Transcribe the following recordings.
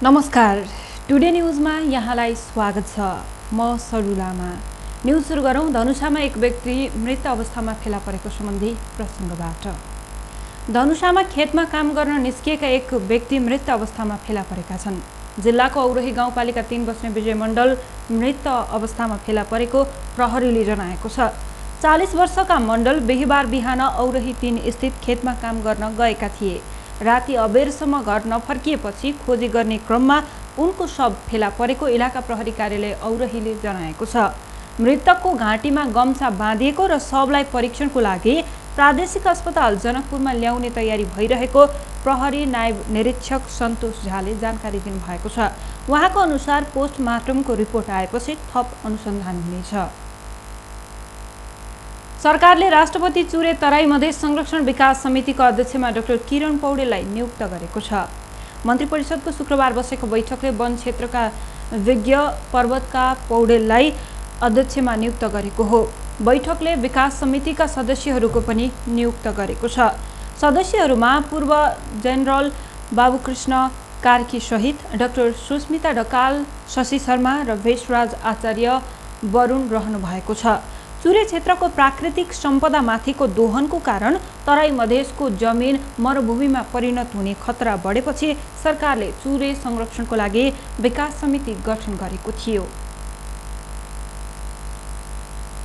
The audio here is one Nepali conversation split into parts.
नमस्कार, टुडे न्यूजमा यहाँलाई स्वागत छ। म सरस्वती लामा। न्यूज सुरु गरौँ। धनुषामा एक व्यक्ति मृत अवस्थामा फेला परेको सम्बन्धी प्रसङ्गबाट। धनुषामा खेतमा काम गर्न निस्किएका एक व्यक्ति मृत अवस्थामा फेला परेका छन्। जिल्लाको औरही गाउँपालिका 3 बस्ने विजय मण्डल मृत अवस्थामा फेला परेको प्रहरीले जनाएको छ। 40 वर्षका मण्डल बिहीबार बिहान औरही 3 स्थित खेतमा काम गर्न गएका थिए। राति अबेरसम्म घर नफर्किएपछि खोजी गर्ने क्रममा उनको शव फेला परेको इलाका प्रहरी कार्यालय औरहीले जनाएको छ। मृतकको घाँटीमा गम्छा बाँधिएको र शवलाई परीक्षणको लागि प्रादेशिक अस्पताल जनकपुरमा ल्याउने तयारी भइरहेको प्रहरी नायब निरीक्षक सन्तोष झाले जानकारी दिनुभएको छ। उहाँको अनुसार पोस्टमार्टमको रिपोर्ट आएपछि थप अनुसन्धान हुनेछ। सरकारले राष्ट्रपति चुरे तराई मधेस संरक्षण विकास समितिको अध्यक्षमा डाक्टर किरण पौडेललाई नियुक्त गरेको छ। मन्त्री परिषदको शुक्रबार बसेको बैठकले वन क्षेत्रका विज्ञ पर्वतका पौडेललाई अध्यक्षमा नियुक्त गरेको हो। बैठकले विकास समितिका सदस्यहरूको पनि नियुक्त गरेको छ। सदस्यहरूमा पूर्व जेनरल बाबुकृष्ण कार्की सहित डाक्टर सुस्मिता ढकाल, शशि शर्मा र भेषराज आचार्य वरुण रहनु भएको छ। चुरे क्षेत्रको प्राकृतिक सम्पदामाथिको दोहनको कारण तराई मधेसको जमिन मरुभूमिमा परिणत हुने खतरा बढेपछि सरकारले चुरे संरक्षणको लागि विकास समिति गठन गरेको थियो।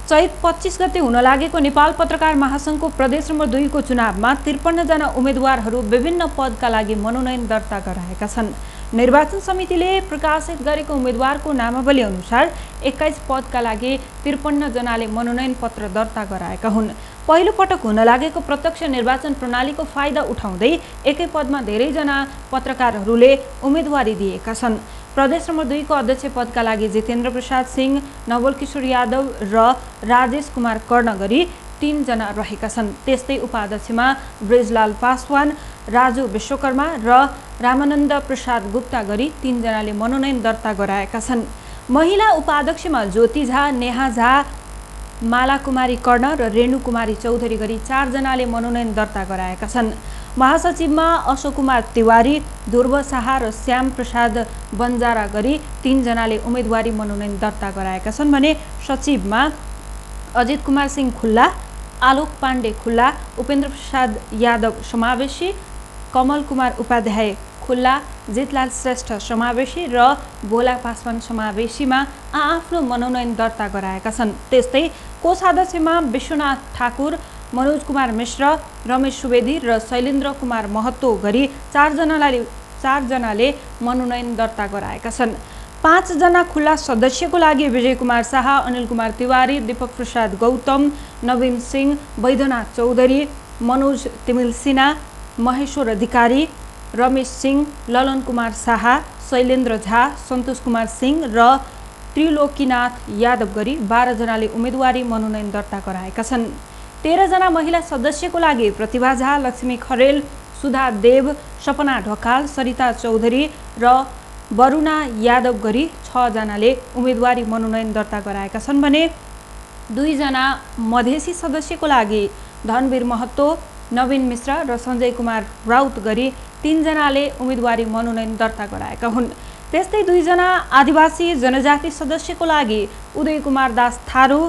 चैत 25 गते हुन लागेको नेपाल पत्रकार महासंघको प्रदेश नम्बर 2 को चुनावमा 53 जना उम्मेदवारहरू विभिन्न पदका लागि मनोनयन दर्ता गराएका छन्। निर्वाचन समितिले प्रकाशित गरेको उम्मेदवारको नामावली अनुसार 21 पदका लागि 53 जनाले मनोनयन पत्र दर्ता गराएका हुन्। पहिलो पटक हुन लागेको प्रत्यक्ष निर्वाचन प्रणालीको फाइदा उठाउँदै एकै पदमा धेरैजना पत्रकारहरूले उम्मेदवारी दिएका छन्। प्रदेश नम्बर 2 को अध्यक्ष पदका लागि जितेन्द्र प्रसाद सिंह, नवल किशोर यादव र राजेश कुमार कर्ण गरी 3 जना रहेका छन्। त्यस्तै उपाध्यक्षमा ब्रिजलाल पासवान, राजु विश्वकर्मा र रामानन्द प्रसाद गुप्ता गरी 3 जनाले मनोनयन दर्ता गराएका छन्। महिला उपाध्यक्षमा ज्योति झा, नेहा झा, माला कुमारी कर्ण र रेणु कुमारी चौधरी गरी 4 जनाले मनोनयन दर्ता गराएका छन्। महासचिवमा अशोक कुमार तिवारी, ध्रुव शाह र श्याम प्रसाद बन्जारा गरी 3 जनाले उम्मेदवारी मनोनयन दर्ता गराएका छन् भने सचिवमा अजित कुमार सिंह खुल्ला, आलोक पाण्डे खुल्ला, उपेन्द्र प्रसाद यादव समावेशी, कमल कुमार उपाध्याय खुल्ला, जितलाल श्रेष्ठ समावेशी र भोला पासवान समावेशीमा आफ्नो मनोनयन दर्ता गराएका छन्। त्यस्तै कोषाध्यक्षमा विश्वनाथ ठाकुर, मनोज कुमार मिश्र, रमेश सुवेदी र शैलेन्द्र कुमार महतो गरी 4 जनाले मनोनयन दर्ता गराएका छन्। 5 जना खुल्ला सदस्यको लागि विजय कुमार शाह, अनिल कुमार तिवारी, दीपक प्रसाद गौतम, नवीन सिंह, वैद्यनाथ चौधरी, मनोज तिमिल सिन्हा, महेश्वर अधिकारी, रमेश सिंह, ललन कुमार शाह, शैलेन्द्र झा, सन्तोष कुमार सिंह र त्रिलोकीनाथ यादव गरी 12 जनाले उम्मेदवारी मनोनयन दर्ता गराएका छन्। 13 जना महिला सदस्यको लागि प्रतिभा झा, लक्ष्मी खरेल, सुधा देव, सपना ढकाल, सरिता चौधरी र वरुणा यादव गरी 6 जनाले उम्मेदवारी मनोनयन दर्ता गराएका छन् भने 2 जना मधेसी सदस्यको लागि धनवीर महतो, नवीन मिश्र र सञ्जय कुमार राउत गरी 3 जनाले उम्मेदवारी मनोनयन दर्ता गराएका हुन्। त्यस्तै 2 जना आदिवासी जनजाति सदस्यको लागि उदय कुमार दास थारू,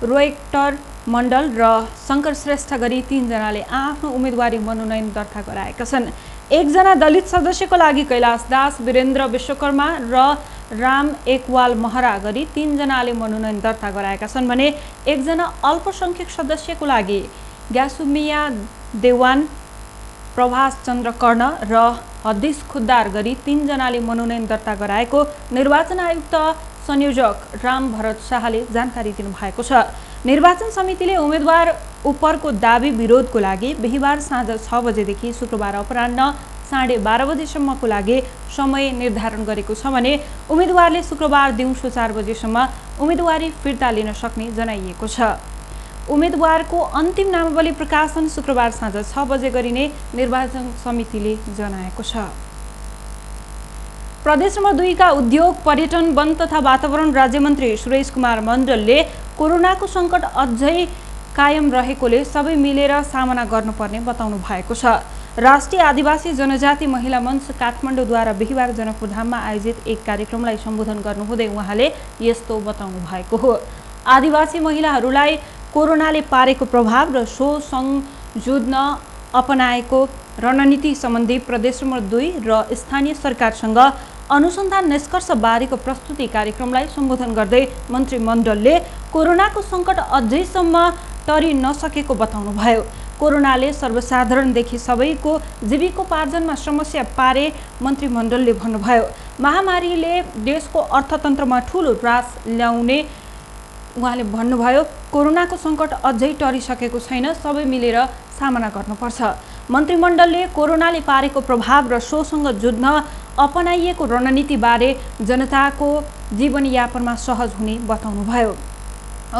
रोएक्टर मण्डल र शङ्कर श्रेष्ठ गरी 3 जनाले आफ्नो उम्मेदवारी मनोनयन दर्ता गराएका छन्। 1 जना दलित सदस्यको लागि कैलाश दास, वीरेन्द्र विश्वकर्मा र राम एकवाल महरा गरी 3 जनाले मनोनयन दर्ता गराएका छन् भने 1 जना अल्पसंख्यक सदस्यको लागि ग्यासुमिया देवान, प्रभास चन्द्र कर्ण र हदिस खुद्दार गरी 3 जनाले मनोनयन दर्ता गराएको निर्वाचन आयुक्त संयोजक राम भरत शाहले जानकारी दिनुभएको छ। निर्वाचन समितिले उम्मेदवार उपरको दाबी विरोधको लागि बिहीबार साँझ 6 बजेदेखि शुक्रबार अपराह्न 12:30 बजेसम्मको लागि समय निर्धारण गरेको छ भने उम्मेदवारले शुक्रबार दिउँसो 4 बजेसम्म उम्मेदवारी फिर्ता लिन सक्ने जनाइएको छ। उम्मेदवारको अन्तिम नामावली प्रकाशन शुक्रबार साँझ 6 बजे गरिने निर्वाचन समितिले जनाएको छ। प्रदेश नम्बर 2 का उद्योग, पर्यटन, वन तथा वातावरण राज्यमन्त्री सुरेश कुमार मण्डलले कोरोनाको सङ्कट अझै कायम रहेकोले सबै मिलेर सामना गर्नुपर्ने बताउनु भएको छ। राष्ट्रिय आदिवासी जनजाति महिला मञ्च काठमाडौँद्वारा बिहीबार जनकपुरधाममा आयोजित एक कार्यक्रमलाई सम्बोधन गर्नुहुँदै उहाँले यस्तो बताउनु भएको हो। आदिवासी महिलाहरूलाई कोरोनाले पारेको प्रभाव र सोसँग जुझ्न अपनाएको रणनीति सम्बन्धी प्रदेश नम्बर 2 र स्थानीय सरकारसँग अनुसन्धान निष्कर्ष बारेको प्रस्तुति कार्यक्रमलाई सम्बोधन गर्दै मन्त्रीमण्डलले कोरोनाको सङ्कट अझैसम्म टरि नसकेको बताउनुभयो। कोरोनाले सर्वसाधारणदेखि सबैको जीविकोपार्जनमा समस्या पारे मन्त्रीमण्डलले भन्नुभयो। महामारीले देशको अर्थतन्त्रमा ठूलो ह्रास ल्याउने उहाँले भन्नुभयो। कोरोनाको सङ्कट अझै टरिसकेको छैन, सबै मिलेर सामना गर्नुपर्छ। मन्त्रीमण्डलले कोरोनाले पारेको प्रभाव र सोसँग जुझ्न अपनाइएको रणनीतिबारे जनताको जीवनयापनमा सहज हुने बताउनुभयो।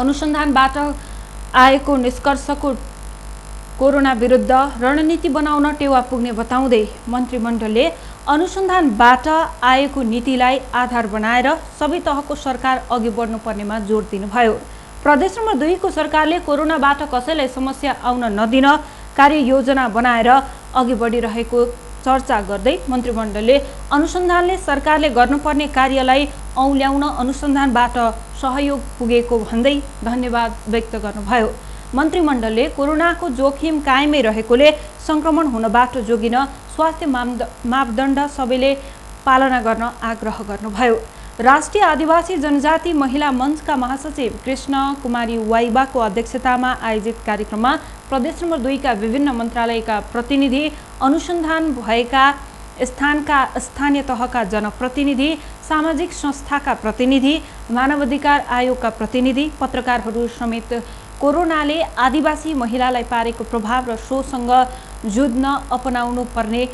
अनुसन्धानबाट आएको निष्कर्षको कोरोना विरुद्ध रणनीति बनाउन टेवा पुग्ने बताउँदै मन्त्रीमण्डलले अनुसन्धानबाट आएको नीतिलाई आधार बनाएर सबै तहको सरकार अघि बढ्नुपर्नेमा जोड दिनुभयो। प्रदेश नम्बर 2 को सरकारले कोरोनाबाट कसैलाई समस्या आउन नदिन कार्ययोजना बनाएर अघि बढिरहेको चर्चा गर्दै मन्त्रीमण्डलले अनुसन्धानले सरकारले गर्नुपर्ने कार्यलाई औल्याउन अनुसन्धानबाट सहयोग पुगेको भन्दै धन्यवाद व्यक्त गर्नुभयो। मन्त्रीमण्डलले कोरोनाको जोखिम कायमै रहेकोले संक्रमण हुनबाट जोगिन स्वास्थ्य मापदण्ड सबैले पालना गर्न आग्रह गर्नुभयो। राष्ट्रिय आदिवासी जनजाति महिला मञ्चका महासचिव कृष्ण कुमारी वाइबाको अध्यक्षतामा आयोजित कार्यक्रममा प्रदेश नम्बर 2 का विभिन्न मन्त्रालयका प्रतिनिधि, अनुसन्धान भएका स्थानका स्थानीय तहका जनप्रतिनिधि, सामाजिक संस्थाका प्रतिनिधि, मानवाधिकार आयोगका प्रतिनिधि, पत्रकारहरू समेत कोरोनाले आदिवासी महिलालाई पारेको प्रभाव र सोसँग जुझ्न अपनाउनु पर्ने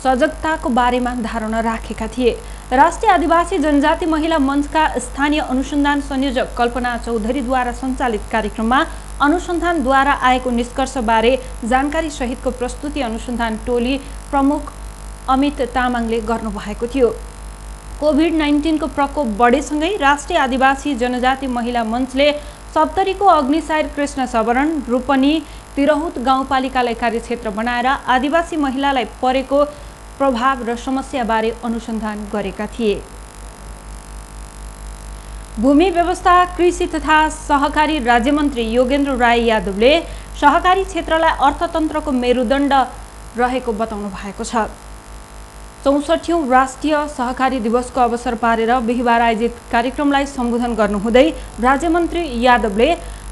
सजगताको बारेमा धारणा राखेका थिए। राष्ट्रिय आदिवासी जनजाति महिला मञ्चका स्थानीय अनुसन्धान संयोजक कल्पना चौधरीद्वारा सञ्चालित कार्यक्रममा अनुसन्धानद्वारा आएको निष्कर्षबारे जानकारी सहितको प्रस्तुति अनुसन्धान टोली प्रमुख अमित तामाङले गर्नुभएको थियो। कोभिड-19 को प्रकोप बढेसँगै राष्ट्रिय आदिवासी जनजाति महिला मञ्चले सप्तरीको अग्निसायर कृष्ण सबरण, रूपनी, तिरहुत गाउँपालिकालाई कार्यक्षेत्र बनाएर आदिवासी महिलालाई परेको प्रभाव र समस्याबारे अनुसन्धान गरेका थिए। भूमि व्यवस्था, कृषि तथा सहकारी राज्यमन्त्री योगेन्द्र राय यादवले सहकारी क्षेत्रलाई अर्थतन्त्रको मेरुदण्ड रहेको बताउनु भएको छ। 64औं राष्ट्रिय सहकारी दिवसको अवसर पारेर बिहीबार आयोजित कार्यक्रमलाई सम्बोधन गर्नुहुँदै राज्यमन्त्री यादवले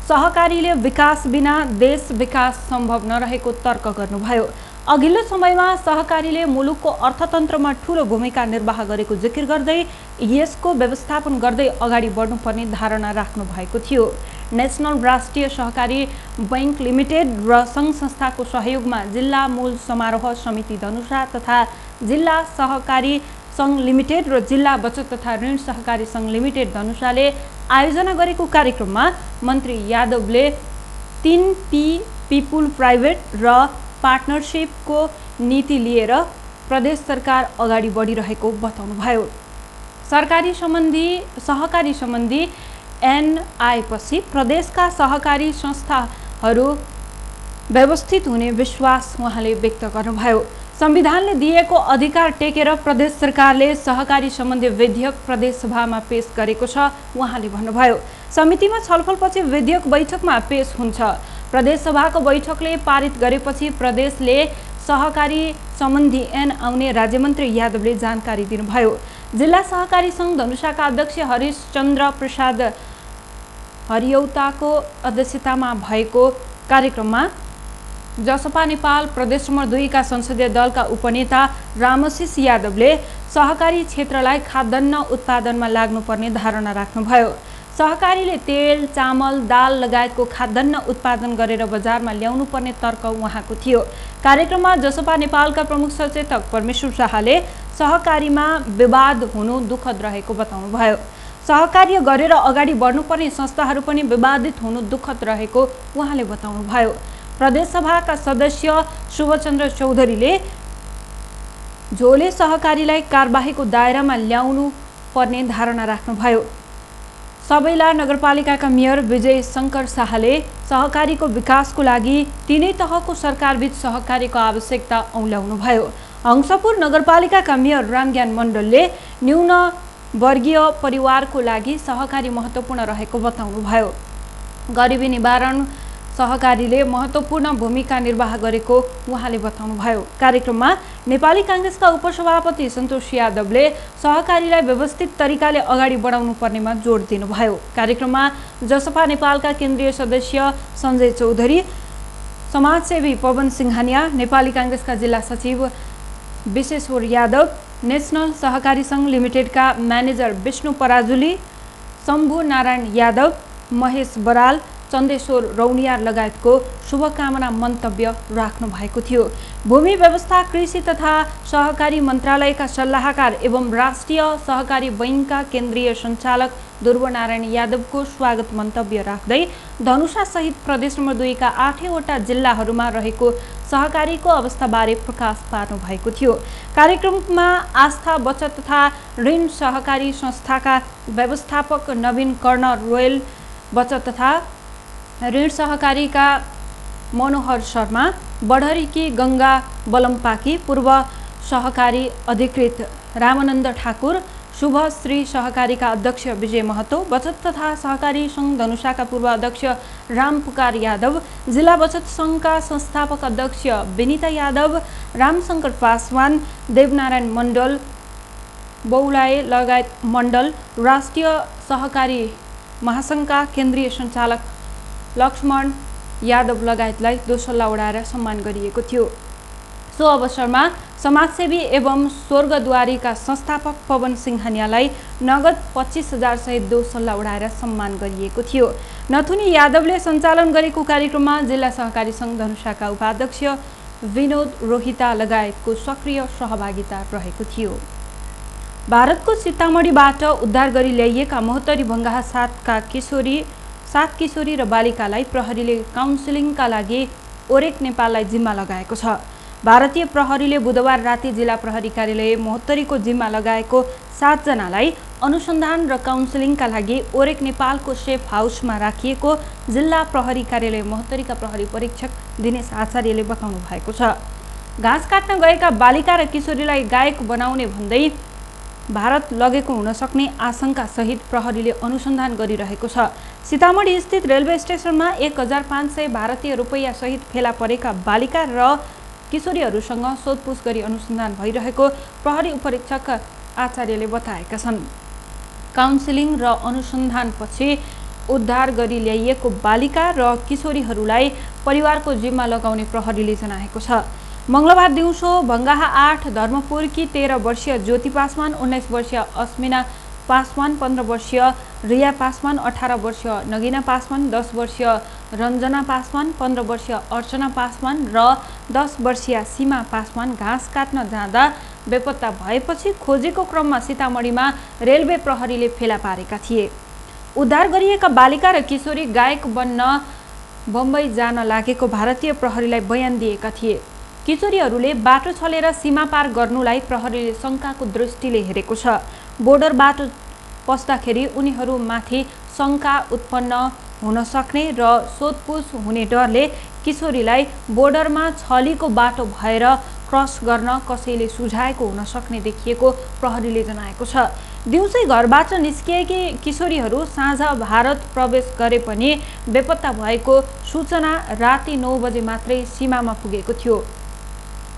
सहकारीले विकास बिना देश विकास सम्भव नरहेको तर्क गर्नुभयो। अघिल्लो समयमा सहकारीले मुलुकको अर्थतन्त्रमा ठूलो भूमिका निर्वाह गरेको जिकिर गर्दै यसको व्यवस्थापन गर्दै अगाडि बढ्नुपर्ने धारणा राख्नु भएको थियो। नेशनल राष्ट्रिय सहकारी बैंक लिमिटेड र सङ्घ संस्थाको सहयोगमा जिल्ला मूल समारोह समिति धनुषा तथा जिल्ला सहकारी सङ्घ लिमिटेड र जिल्ला बचत तथा ऋण सहकारी सङ्घ लिमिटेड धनुषाले आयोजना गरेको कार्यक्रममा मन्त्री यादवले 3P पिपुल प्राइभेट र पार्टनरसिपको नीति लिएर प्रदेश सरकार अगाडि बढिरहेको बताउनुभयो। सहकारी सम्बन्धी ऐन आएपछि प्रदेशका सहकारी संस्थाहरू व्यवस्थित हुने विश्वास उहाँले व्यक्त गर्नुभयो। संविधानले दिएको अधिकार टेकेर प्रदेश सरकारले सहकारी सम्बन्धी विधेयक प्रदेश सभामा पेश गरेको छ उहाँले भन्नुभयो। समितिमा छलफलपछि विधेयक बैठकमा पेश हुन्छ। प्रदेश सभाको बैठकले पारित गरेपछि प्रदेशले सहकारी सम्बन्धी ऐन आउने राज्यमन्त्री यादवले जानकारी दिनुभयो। जिल्ला सहकारी सङ्घ धनुषाका अध्यक्ष हरिशचन्द्र प्रसाद हरियौताको अध्यक्षतामा भएको कार्यक्रममा जसपा नेपाल प्रदेश नम्बर 2 का संसदीय दलका उपनेता रामशिष यादवले सहकारी क्षेत्रलाई खाद्यान्न उत्पादनमा लाग्नुपर्ने धारणा राख्नुभयो। सहकारीले तेल, चामल, दाल लगायतको खाद्यान्न उत्पादन गरेर बजारमा ल्याउनु पर्ने तर्क उहाँको थियो। कार्यक्रममा जसपा नेपालका प्रमुख सचेतक परमेश्वर शाहले सहकारीमा विवाद हुनु दुःखद रहेको बताउनुभयो। सहकार्य गरेर अगाडि बढ्नुपर्ने संस्थाहरू पनि विवादित हुनु दुःखद रहेको उहाँले बताउनुभयो। प्रदेश सभाका सदस्य शुभचन्द्र चौधरीले झोले सहकारीलाई कारबाहीको दायरामा ल्याउनु पर्ने धारणा राख्नुभयो। सबैला नगरपालिकाका मेयर विजय शंकर शाहले सहकारीको विकासको लागि तीनै तहको सरकारबीच सहकारीको आवश्यकता औल्याउनुभयो। हंसपुर नगरपालिकाका मेयर रामज्ञान मण्डलले न्यून वर्गीय परिवारको लागि सहकारी महत्त्वपूर्ण रहेको बताउनुभयो। गरिबी निवारण सहकारीले महत्त्वपूर्ण भूमिका निर्वाह गरेको उहाँले बताउनुभयो। कार्यक्रममा नेपाली कांग्रेसका उपसभापति सन्तोष यादवले सहकारीलाई व्यवस्थित तरिकाले अगाडि बढाउनु पर्नेमा जोड दिनुभयो। कार्यक्रममा जसपा नेपालका केन्द्रीय सदस्य सञ्जय चौधरी, समाजसेवी पवन सिंहानिया, नेपाली कांग्रेसका जिल्ला सचिव विश्वेश्वर यादव, नेशनल सहकारी सङ्घ लिमिटेडका म्यानेजर विष्णु पराजुली, शम्भु नारायण यादव, महेश बराल, चन्देश्वर रौनियार लगायतको शुभकामना मन्तव्य राख्नु भएको थियो। भूमि व्यवस्था, कृषि तथा सहकारी मन्त्रालयका सल्लाहकार एवं राष्ट्रिय सहकारी बैङ्कका केन्द्रीय सञ्चालक ध्रुवनारायण यादवको स्वागत मन्तव्य राख्दै धनुषा सहित प्रदेश नम्बर 2 का 8वटा जिल्लाहरूमा रहेको सहकारीको अवस्थाबारे प्रकाश पार्नु भएको थियो। कार्यक्रममा आस्था बचत तथा ऋण सहकारी संस्थाका व्यवस्थापक नवीन कर्ण, रोयल बचत तथा ऋण सहकारीका मनोहर शर्मा, बढरीकी गंगा बलम्पाकी, पूर्व सहकारी अधिकृत रामानन्द ठाकुर, शुभश्री सहकारीका अध्यक्ष विजय महतो, बचत तथा सहकारी सङ्घ धनुषाका पूर्व अध्यक्ष रामपुकार यादव, जिल्ला बचत सङ्घका संस्थापक अध्यक्ष विनिता यादव, रामशङ्कर पासवान, देवनारायण मण्डल, बौलाए लगायत मण्डल, राष्ट्रिय सहकारी महासङ्घका केन्द्रीय सञ्चालक लक्ष्मण यादव लगायतलाई दोसल्ला उडाएर सम्मान गरिएको थियो। सो अवसरमा समाजसेवी एवं स्वर्गद्वारीका संस्थापक पवन सिंहानियालाई नगद 25,000 सहित दोसल्ला उडाएर सम्मान गरिएको थियो। नथुनी यादवले सञ्चालन गरेको कार्यक्रममा जिल्ला सहकारी सङ्घ धनुषाका उपाध्यक्ष विनोद रोहिता लगायतको सक्रिय सहभागिता रहेको थियो। भारतको सीतामढीबाट उद्धार गरी ल्याइएका महोत्तरी भङ्गाहा 7 किशोरी र बालिकालाई प्रहरीले काउन्सिलिङका लागि ओरेक नेपाललाई जिम्मा लगाएको छ। भारतीय प्रहरीले बुधबार राति जिल्ला प्रहरी कार्यालय महोत्तरीको जिम्मा लगाएको 7 जनालाई अनुसन्धान र काउन्सिलिङका लागि ओरेक नेपालको सेफ हाउसमा राखिएको जिल्ला प्रहरी कार्यालय महोत्तरीका प्रहरी परीक्षक दिनेश आचार्यले बताउनु भएको छ। घाँस काट्न गएका बालिका र किशोरीलाई गायक बनाउने भन्दै भारत लगेको हुन सक्ने आशंका सहित प्रहरीले अनुसन्धान गरिरहेको छ। सीतामढी स्थित रेलवे स्टेसनमा 1500 भारतीय रुपैयाँ सहित फेला परेका बालिका र किशोरीहरूसँग सोधपुछ गरी अनुसन्धान भइरहेको प्रहरी उपरीक्षक आचार्यले बताएका छन्। काउन्सिलिङ र अनुसन्धानपछि उद्धार गरी ल्याइएको बालिका र किशोरीहरूलाई परिवारको जिम्मा लगाउने प्रहरीले जनाएको छ। मंगलबार दिउँसो भङ्गाहा 8 धर्मपुरकी 13 वर्षीय ज्योति पासवान, 19 वर्षीय अस्मिना पासवान, 15 वर्षीय रिया पासवान, 18 वर्षीय नगिना पासवान, 10 वर्षीय रञ्जना पासवान, 15 वर्षीय अर्चना पासवान र 10 वर्षीय सीमा पासवान घाँस काट्न जाँदा बेपत्ता भएपछि खोजेको क्रममा सीतामढीमा रेलवे प्रहरीले फेला पारेका थिए। उद्धार गरिएका बालिका र किशोरी गायक बन्न बम्बई जान लागेको भारतीय प्रहरीलाई बयान दिएका थिए। किशोरीहरूले बाटो छलेर सीमा पार गर्नुलाई प्रहरीले शङ्काको दृष्टिले हेरेको छ। बोर्डरबाट पस्दाखेरि उनीहरूमाथि शङ्का उत्पन्न हुन सक्ने र सोधपुछ हुने डरले किशोरीलाई बोर्डरमा छलीको बाटो भएर क्रस गर्न कसैले सुझाएको हुन सक्ने देखिएको प्रहरीले जनाएको छ। दिउँसै घरबाट निस्किएकी किशोरीहरू साँझ भारत प्रवेश गरे पनि बेपत्ता भएको सूचना राति 9 बजे मात्रै सीमामा पुगेको थियो।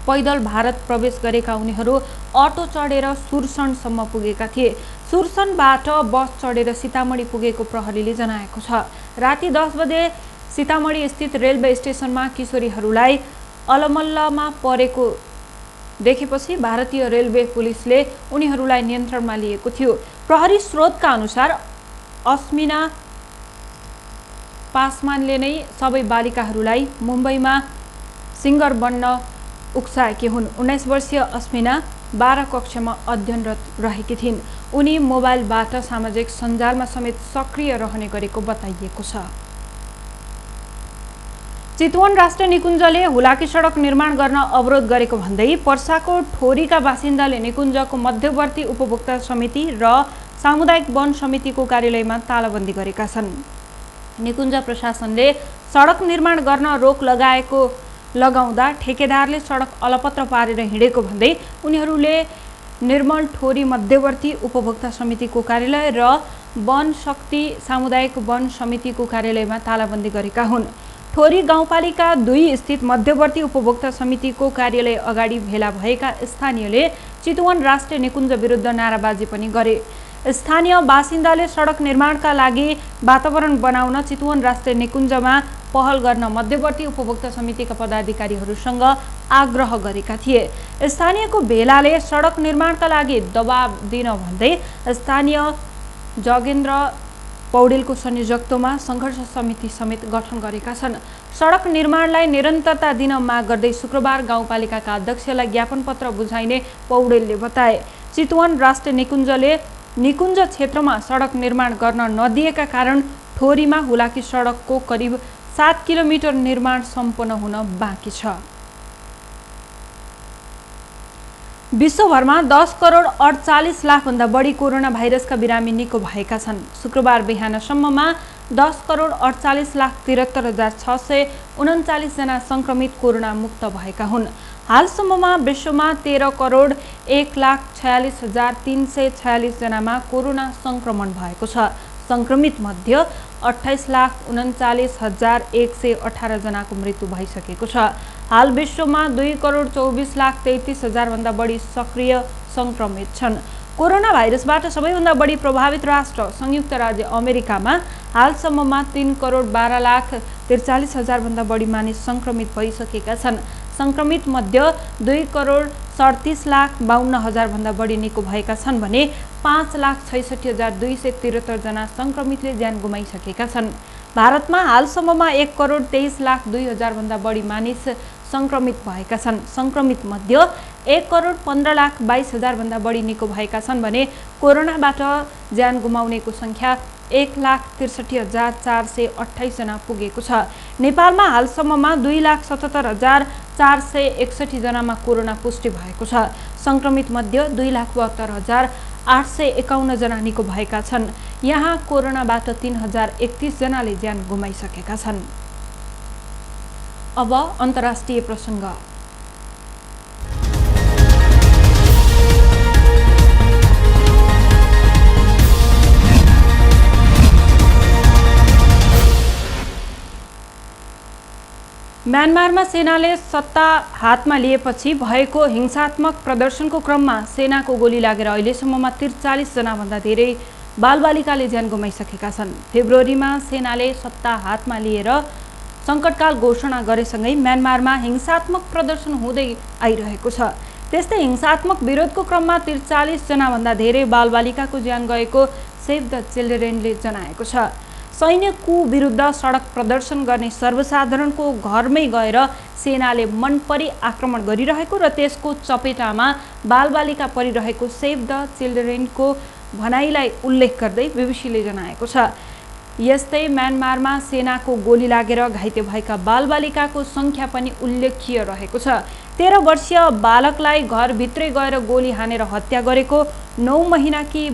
पैदल भारत प्रवेश गरेका उनीहरू अटो चढेर सुरसनसम्म पुगेका थिए। सुरसनबाट बस चढेर सीतामढी पुगेको प्रहरीले जनाएको छ। राति 10 बजे सीतामढी स्थित रेलवे स्टेसनमा किशोरीहरूलाई अलमल्लमा परेको देखेपछि भारतीय रेलवे पुलिसले उनीहरूलाई नियन्त्रणमा लिएको थियो। प्रहरी स्रोतका अनुसार अस्मिना पासवानले नै सबै बालिकाहरूलाई मुम्बईमा सिङ्गर बन्न उक्साएकी हुन्। 19 वर्षीय अस्मिना 12 कक्षामा अध्ययनरत रहेकी थिइन्। उनी मोबाइलबाट सामाजिक सञ्जालमा समेत सक्रिय रहने गरेको बताइएको छ। चितवन राष्ट्रिय निकुञ्जले हुलाकी सडक निर्माण गर्न अवरोध गरेको भन्दै पर्साको ठोरीका बासिन्दाले निकुञ्जको मध्यवर्ती उपभोक्ता समिति र सामुदायिक वन समितिको कार्यालयमा तालाबन्दी गरेका छन्। निकुञ्ज प्रशासनले सडक निर्माण गर्न रोक लगाउँदा ठेकेदारले सडक अलपत्र पारेर हिँडेको भन्दै उनीहरूले निर्मल ठोरी मध्यवर्ती उपभोक्ता समितिको कार्यालय र वन शक्ति सामुदायिक वन समितिको कार्यालयमा तालाबन्दी गरेका हुन्। ठोरी गाउँपालिका 2 स्थित मध्यवर्ती उपभोक्ता समितिको कार्यालय अगाडि भेला भएका स्थानीयले चितवन राष्ट्रिय निकुञ्ज विरुद्ध नाराबाजी पनि गरे। स्थानीय बासिन्दाले सडक निर्माणका लागि वातावरण बनाउन चितवन राष्ट्रिय निकुञ्जमा पहल गर्न मध्यवर्ती उपभोक्ता समितिका पदाधिकारीहरूसँग आग्रह गरेका थिए। स्थानीयको भेलाले सडक निर्माणका लागि दबाब दिन भन्दै स्थानीय जगेन्द्र पौडेलको संयोजकत्वमा सङ्घर्ष समिति समेत गठन गरेका छन्। सडक निर्माणलाई निरन्तरता दिन माग गर्दै शुक्रबार गाउँपालिकाका अध्यक्षलाई ज्ञापन पत्र बुझाइने पौडेलले बताए। चितवन राष्ट्रिय निकुञ्जले निकुञ्ज क्षेत्रमा सडक निर्माण गर्न नदिएका कारण ठोरीमा हुलाकी सडकको करिब 7 किलोमिटर निर्माण सम्पन्न हुन बाँकी छ। विश्वभरमा 10 करोड 48 लाखभन्दा बढी कोरोना भाइरसका बिरामी निको भएका छन्। शुक्रबार बिहानसम्ममा 10 करोड 48,73,639 जना संक्रमित कोरोना मुक्त भएका हुन्। हालसम्ममा विश्वमा 13 करोड 1,46,346 जनामा कोरोना संक्रमण भएको छ। संक्रमित मध्ये 28,39,118 जनाको मृत्यु भइसकेको छ। हाल विश्वमा 2 करोड 24,33,000 भन्दा बढी सक्रिय संक्रमित छन्। कोरोना भाइरसबाट सबैभन्दा बढी प्रभावित राष्ट्र संयुक्त राज्य अमेरिकामा हालसम्ममा 3 करोड 12,43,000 भन्दा बढी मानिस संक्रमित भइसकेका छन्। संक्रमित मध्ये 2 करोड 37,52,000 भन्दा बढी निको भएका छन् भने 5,66,273 जना संक्रमितले ज्यान गुमाइसकेका छन्। भारतमा हालसम्ममा 1 करोड 23,02,000 भन्दा बढी मानिस संक्रमित भएका छन्। संक्रमित मध्ये 1 करोड 15,22,000 भन्दा बढी निको भएका छन् भने कोरोनाबाट ज्यान गुमाउनेको संख्या 1,63,428 जना पुगेको छ। नेपालमा हालसम्ममा 2,77,461 जनामा कोरोना पुष्टि भएको छ। संक्रमित मध्ये 2,72,851 जना निको भएका छन्। यहाँ कोरोनाबाट 3,031 जनाले ज्यान गुमाइसकेका छन्। अब अन्तर्राष्ट्रिय प्रसङ्ग। म्यानमारमा सेनाले सत्ता हातमा लिएपछि भएको हिंसात्मक प्रदर्शनको क्रममा सेनाको गोली लागेर अहिलेसम्ममा 43 जनाभन्दा धेरै बालबालिकाले ज्यान गुमाइसकेका छन्। फेब्रुअरीमा सेनाले सत्ता हातमा लिएर सङ्कटकाल घोषणा गरेसँगै म्यानमारमा हिंसात्मक प्रदर्शन हुँदै आइरहेको छ। त्यस्तै हिंसात्मक विरोधको क्रममा 43 जनाभन्दा धेरै बालबालिकाको ज्यान गएको सेभ द चिल्ड्रेनले जनाएको छ। सैन्य कु विरुद्ध सडक प्रदर्शन गर्ने सर्वसाधारणको घरमै गएर सेनाले मनपरी आक्रमण गरिरहेको र त्यसको चपेटामा बालबालिका परिरहेको सेभ द चिल्ड्रेनको भनाइलाई उल्लेख गर्दै बीबीसीले जनाएको छ। यस्तै म्यानमारमा सेनाको गोली लागेर घाइते भएका बालबालिकाको सङ्ख्या पनि उल्लेख्य रहेको छ। 13 वर्षीय बालकलाई घरभित्रै गएर गोली हानेर हत्या गरेको, 9 महिनाकी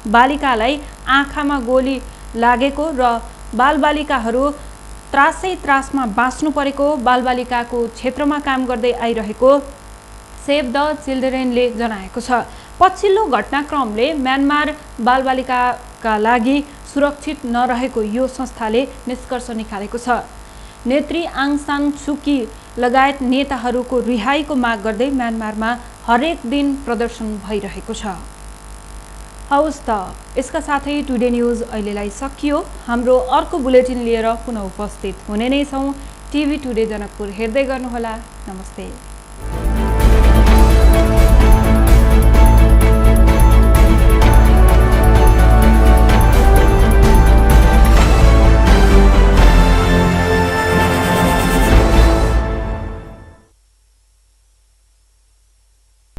बालिकालाई आँखामा गोली लागेको र बालबालिकाहरू त्रासमा बाँच्नु परेको बालबालिकाको क्षेत्रमा काम गर्दै आइरहेको सेभ द चिल्ड्रेनले जनाएको छ। पछिल्लो घटनाक्रमले म्यानमार बालबालिकाका लागि सुरक्षित नरहेको यो संस्थाले निष्कर्ष निकालेको छ। नेत्री आङ सान सुकी लगायत नेताहरूको रिहाईको माग गर्दै म्यानमारमा हरेक दिन प्रदर्शन भइरहेको छ। हवस् त, यसका साथै टुडे न्युज अहिलेलाई सकियो। हाम्रो अर्को बुलेटिन लिएर पुनः उपस्थित हुने नै छौँ। टिभी टुडे जनकपुर हेर्दै गर्नुहोला। नमस्ते।